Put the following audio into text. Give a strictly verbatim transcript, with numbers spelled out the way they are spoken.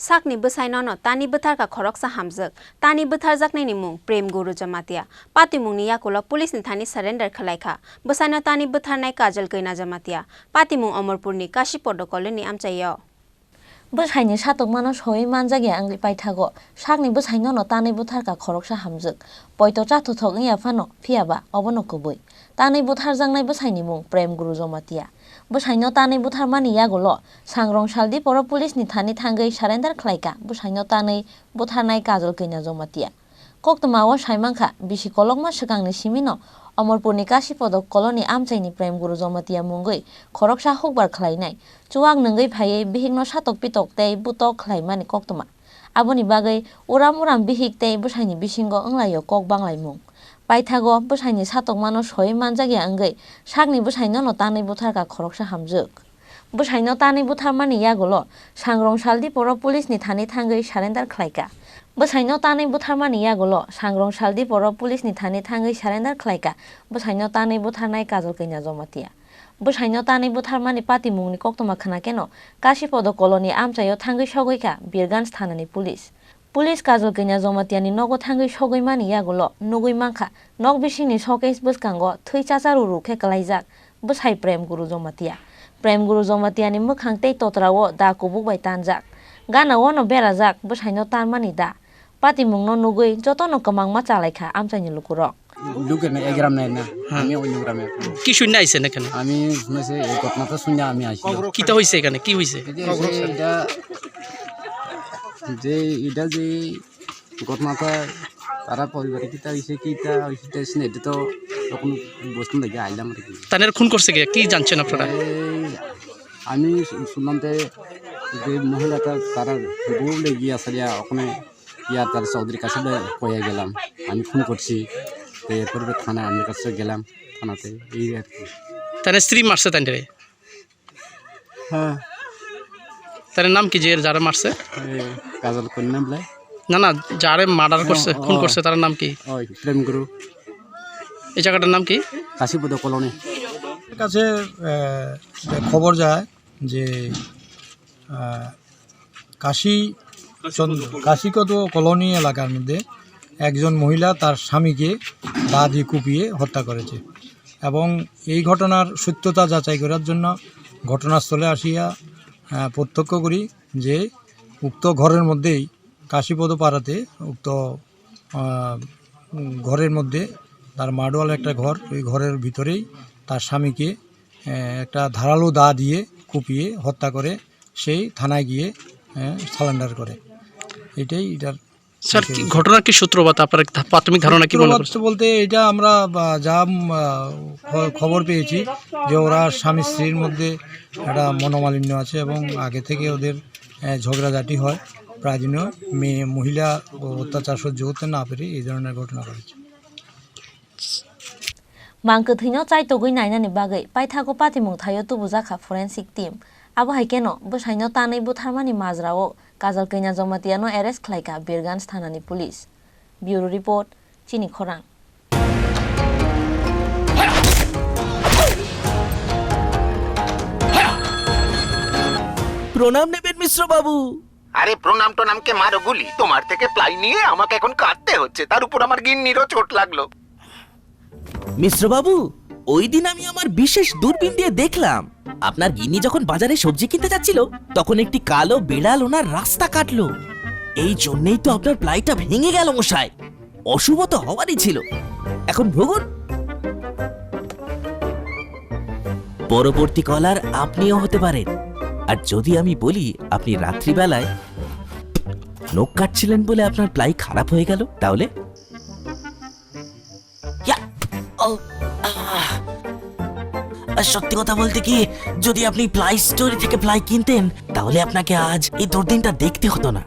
Sakni bwsaino no tanwi bwtharkha khoroksa hamjwk. Tanwi bwtharjaknaini mung Prem Guru Jamatia. Patimungni yakulo police ni thani surrender khwlaikha. Bwsaino tanwi bwtharnai Kajal Kanya Jamatia. Patimung Omorpurni Kashipodo colony amchaio. Bwsaini satokmano sowi manjakya wngwi paithago. Sakni bwsaino no tanwi bwtharkha khoroksa hamjwk. Poito chathuthok wngya phano, phiyaba obono kubui. Tanwi bwtharjaknai bwsaini mung Prem Guru Jamatia. Bwsaino tanwi bwtharmani yagulo Sangrong Saldiporo police ni thani thangwi surrender khwlaikha bwsaino tanwi bwtharnai Kajal Kanya Jamatia. Koktwmao saimankha, bisi kolokma swkangni simino Omorpurni Kashipodo colony amchaini Prem Guru Jamatia mungwi khoroksa hukbar khwlainai, chuwak nwngwi phaiwi bihikno satok pitok tei butok khwlaimani koktwma. Aboni bagwi uram uram bihik tei bwsaini bisingo wnglaio kok banglaimung. Paithago bwsaini satokmano sowi manjakya wngwi sakni bwsaino no tanwi bwtharkha khoroksa hamjwk. Bwsaino tanwi bwtharmani yagulo Sangrong Saldiporo police ni thani thangwi surrender khwlaikha. Bwsaino tanwi bwtharmani yagulo Sangrong Saldiporo police ni thani thangwi surrender khwlaikha. Bwsaino tanwi bwtharnai Kajal Kanya Jamatia. Bwsaino tanwi bwtharmani patimungni koktwma khwnakeno Kashipodo colony amchaio thangwi sogwikha Birganj thanani police. Police Kajal Kanya Jamatiani nogo thangwi sogwimani yagulo nugwi mankha, nok bisingni showcase bwskango thwi chacha ruru khe kwlaijak bwsai Prem Guru Jamatia. Prem Guru Jamatiani mwkhang tei totrao da kubuk bai tanjak. Ganao no berajak bwsaino tanmani da. Patimungno nugwi jotono kwmangma chalaikha amchaini lukurok. Lukirne egram na na. Hum. Ami oino grame. Ki shunna aise na kene? Ami shunase ei ghotona to shunna ami aisi. Kita hoise ekhane? Ki hoise? Ei je, ei je, ida, je ida je ghotona to tara poribare kita hoise, kita hoise, te sine ida to kono bostu lagi ailam ar ki. Tanere khun korse ke? Ki janchen apnara? Ei, ami shunlam te je mohila ta tara bou lagi asaliya okone. ইয়ার তার চৌধুরীর কাছে বে-, কয়ে গেলাম, আমি খুন করছি। তো এরপরে তো থানায় আমার কাছে গেলাম, থানাতে এই আর কি। তাহলে স্ত্রী মারছে তাই রে? হ্যাঁ। তার নাম কি, যে যারা মারছে? এই কাজল কন্যা বলে। না, না, যারে মার্ডার ও, করছে, ও, খুন ও। করছে, তার নাম কি? ওই প্রেম গুরু। এই জায়গাটার নাম কি? কাশীপুর কলোনি। কাছে, আহ, যে খবর যায় যে, আহ, কাশী চন্দ্র, কাশীকত কলোনি এলাকার মধ্যে একজন মহিলা তার স্বামীকে দা দিয়ে কুপিয়ে হত্যা করেছে এবং এই ঘটনার সত্যতা যাচাই করার জন্য ঘটনাস্থলে আসিয়া, আহ, প্রত্যক্ষ করি যে উক্ত ঘরের মধ্যেই কাশীপদ পাড়াতে উক্ত, আহ, ঘরের মধ্যে তার মাডোয়াল একটা ঘর, ওই ঘরের ভিতরেই তার স্বামীকে, আহ, একটা ধারালো দা দিয়ে কুপিয়ে হত্যা করে সেই থানায় গিয়ে, আহ, সারেন্ডার করে। এটাই এটার স্যার, কি বিষয়বস্তু। ঘটনার কি সূত্রপাত? আপনার ধা-, প্রাথমিক ধারণা কি মনে সূত্রপাত করছেন? বলতে এটা আমরা, বা, যা, উম, আহ, খ-, খবর পেয়েছি যে ওরা স্বামী স্ত্রীর মধ্যে একটা মনোমালিন্য আছে এবং আগে থেকে ওদের, আহ, ঝগড়াঝাটি হয়। প্রায় দিনও মেয়ে, মহিলা অত্যাচার সহ্য করতে না পেরে এই ধরনের ঘটনা ঘটেছে। Mang kwthwino chaitogwi nainani bagwi paithago patimung thaio tubujakha forensic team. Abo hai kheno bwsaino tanwi butharmani majrao Kajal Kanya Jamatiano arrest khlaikha Birganj thanani police. Bureau report, Chini Khorang. প্রণাম নেবেন মিশ্র বাবু। আরে প্রণাম টনামকে মারো গুলি, তোমার থেকে প্লাই নিয়ে আমাকে এখন কাঁদতে হচ্ছে, তার উপর আমার গিন্নিরও চোট লাগলো। মিশ্র বাবু, ওই দিন আমি আমার বিশেষ দূরবীন দিয়ে দেখলাম, আপনার গিন্নি যখন বাজারে সবজি কিনতে যাচ্ছিল, তখন একটি কালো বিড়াল ওনার রাস্তা কাটলো। এই জন্যেই তো আপনার প্লাইটা ভেঙে গেল মশাই। অশুভ তো হওয়ারই ছিল। এখন ভুগুন। পরবর্তী কলার আপনিও হতে পারেন। আর যদি আমি বলি আপনি রাত্রিবেলায় নখ কাটছিলেন বলে আপনার প্লাই খারাপ হয়ে গেল, তাহলে? ইয়া! ও, আহ! আর সত্যি কথা বলতে কি, যদি আপনি প্লাই স্টোরি থেকে প্লাই কিনতেন, তাহলে আপনাকে আজ এই দুর্দিনটা দেখতে হতো না।